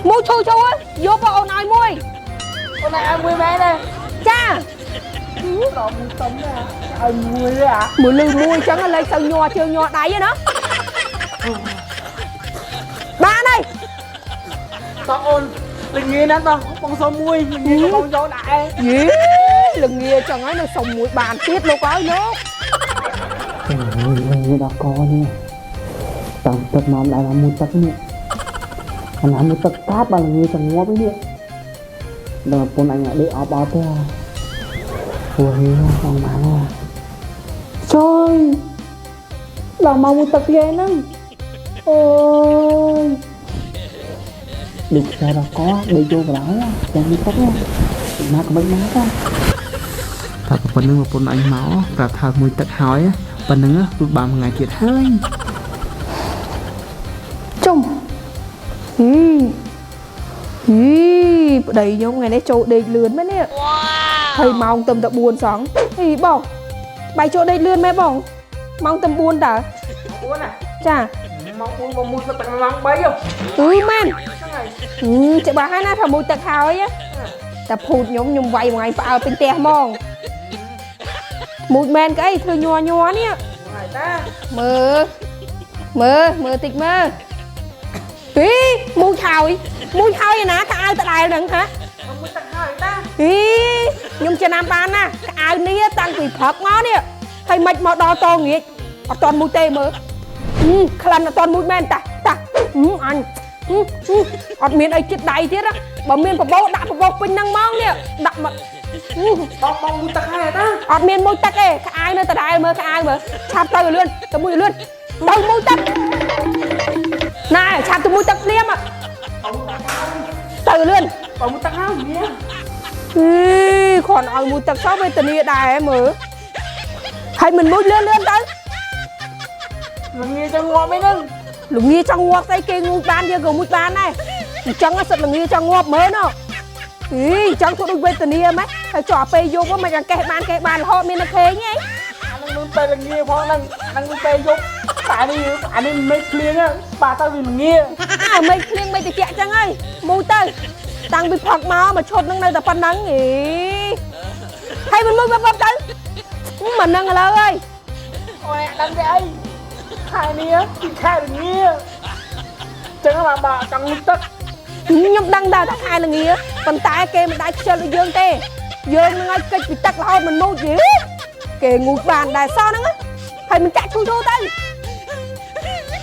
មួយឈូឈូយកបងអូនឲ្យមួយ អូនឲ្យមួយមែនទេ ចា ដល់មួយតុំឲ្យមួយអា មួយលឺមួយអញ្ចឹងលេងទៅញ័រជើងញ័រដៃណាបានហើយ តោះអូនលងាណាតោះបងសុំមួយលងាក៏បងយកដែរ យីលងាចឹងហើយនៅសុំមួយបានទៀតលោកអើយលោក អូយលងាដល់កនេះតាំងទឹកមកម្ដងណាមួយទឹកនេះអាណាមួយទឹកកាតបើលងាចងាប់ឯនេះដល់ប្រពន្ធអញដេកអបអត់ទេអូយបងម៉ាណាចុយដល់មកមួយទឹកទៀតហ្នឹងអូយដេកខ្សែដល់កដេកយកកន្លងចាំមួយទឹកណាមកក៏មិនមកដែរតែប្រពន្ធនឹងប្រពន្ធអញមកប្រាប់ថាមួយទឹកហើយប៉ុណ្ណឹងគឺបានមួយថ្ងៃទៀតហើយ ជុំហ៊ីហ៊ីប្តីខ្ញុំថ្ងៃនេះចូលដេកលឿនមែននេះហើយម៉ោងទៅតែ4សងហ៊ីបងបាយចូលដេកលឿនមែនបងម៉ោងទៅ4តើ 4ណា ចា ម៉ោង4មកមួយទឹកម៉ោង3ហ៎ អឺមែន ហ្នឹងហើយ អឺច្បាស់ហើយណាថាមួយទឹកហើយតែភូតខ្ញុំខ្ញុំវាយមួយថ្ងៃផ្អើលពេញផ្ទះហ្មងមួយមែនក្អីធ្វើញ័រញ័រនេះ ហើយតា មើលមើលមើលតិចមើលពីមួយហើយមួយហើយឯណាកៅអៅដដែលហ្នឹងហ៎ មួយទឹកហើយតា ហីខ្ញុំចំណាំបានណាកៅអៅនេះតាំងពីព្រឹកមកនេះហើយមិនមកដល់តងាកអត់តន់មួយទេមើលហឹមក្លិនអត់តន់មួយមែនតាតាហឹមអញហឹមហឹមអត់មានអីចិត្តដៃទៀតណាបើមានបបោដាក់បបោពេញហ្នឹងហ្មងនេះដាក់មកហឹម បងបងមួយទឹកហើយតា អត់មានមួយទឹកទេក្អៅនៅដដែលមើលក្អៅមើលឆាប់ទៅឲ្យលឿនទៅមួយឲ្យលឿនទៅមួយទឹកណែឆាប់ទៅមួយទឹកភ្លាមទៅឲ្យលឿន បងមួយទឹកហើយញ៉ា អីគ្រាន់ឲ្យមួយទឹកសោះវេទនាដែរមើលហើយមិនមួយលឿនលឿនទៅ លងាចង់ងាប់ឯហ្នឹង ល្ងាចង់ងាប់ស្អីគេងូតបានយើងក៏ងូតបានដែរអញ្ចឹងសិតល្ងាចង់ងាប់មើលណ៎អីអញ្ចឹងធ្វើដូចវេទនាម៉េចហើយចុះអាពេលយប់មិនយ៉ាងកេះបានកេះបានរហូតមាននៅខេងហី អានឹងនឹងពេលលងាផងហ្នឹងអានឹងពេលយប់តែនេះអានេះមេឃភ្លៀងបាទៅវាលងា អើមេឃភ្លៀងមេឃត្រជាក់ចឹងហើយមូទៅតាំងពីផឹកមកមកឈុតនឹងនៅតែប៉ុណ្្នឹងអីហើយមិនមួយបបទៅមិននឹងឥឡូវហើយ អូនដឹងទេអីខែនេះគឺខែលងាចឹងបាទបាទចង់ទឹក ខ្ញុំដឹងដែរថាខែល្ងាប៉ុន្តែគេមិនដែរខ្ជិលដូចយើងទេយើងនឹងឲ្យកិច្ចពីទឹករហូតមិនមូចទេគេងូតបានដែរសោះហ្នឹងហើយមិនចាក់ឈូឈូទៅ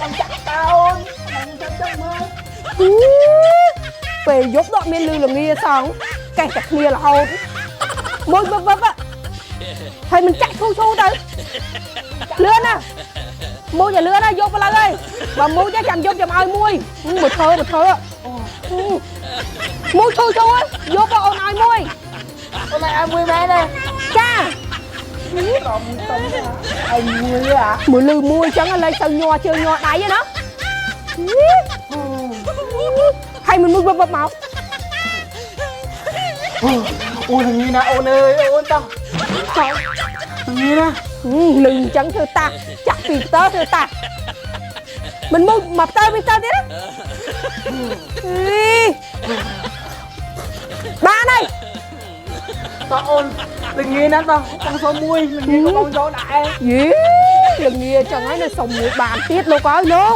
ចាំចាក់តើអូនខ្ញុំចាំចាំមើល ពេលយប់ដកមានលឺល្ងាសងកេះតែគ្នារហូតមួយបបបហើយមិនចាក់ឈូឈូទៅលឿនណាមួយឲ្យលឿនណាយកទៅឡើយហើយបើមួយទេចាំយកចាំឲ្យមួយមួយធ្វើមួយធ្វើមួយឈូឈូយកបងអូនឲ្យមួយ អូនឲ្យមួយមែនទេ ចា ដល់មួយតុំឲ្យមួយអា មួយលឺមួយអញ្ចឹងលេងទៅញ័រជើងញ័រដៃណាហើយមិនមួយបបមក អូនងាណាអូនអើយអូនតោះតោះងាណា លឺអញ្ចឹងធ្វើតាចាក់ពីផ្ទើធ្វើតាមិនមួយមកផ្ទើពីផ្ទើទៀតបានហើយ តោះអូនលងាណាតោះបងសុំមួយលងាក៏បងយកដែរ យីល្ងាចឹងហើយនៅសុំមួយបានទៀតលោកអើយលោក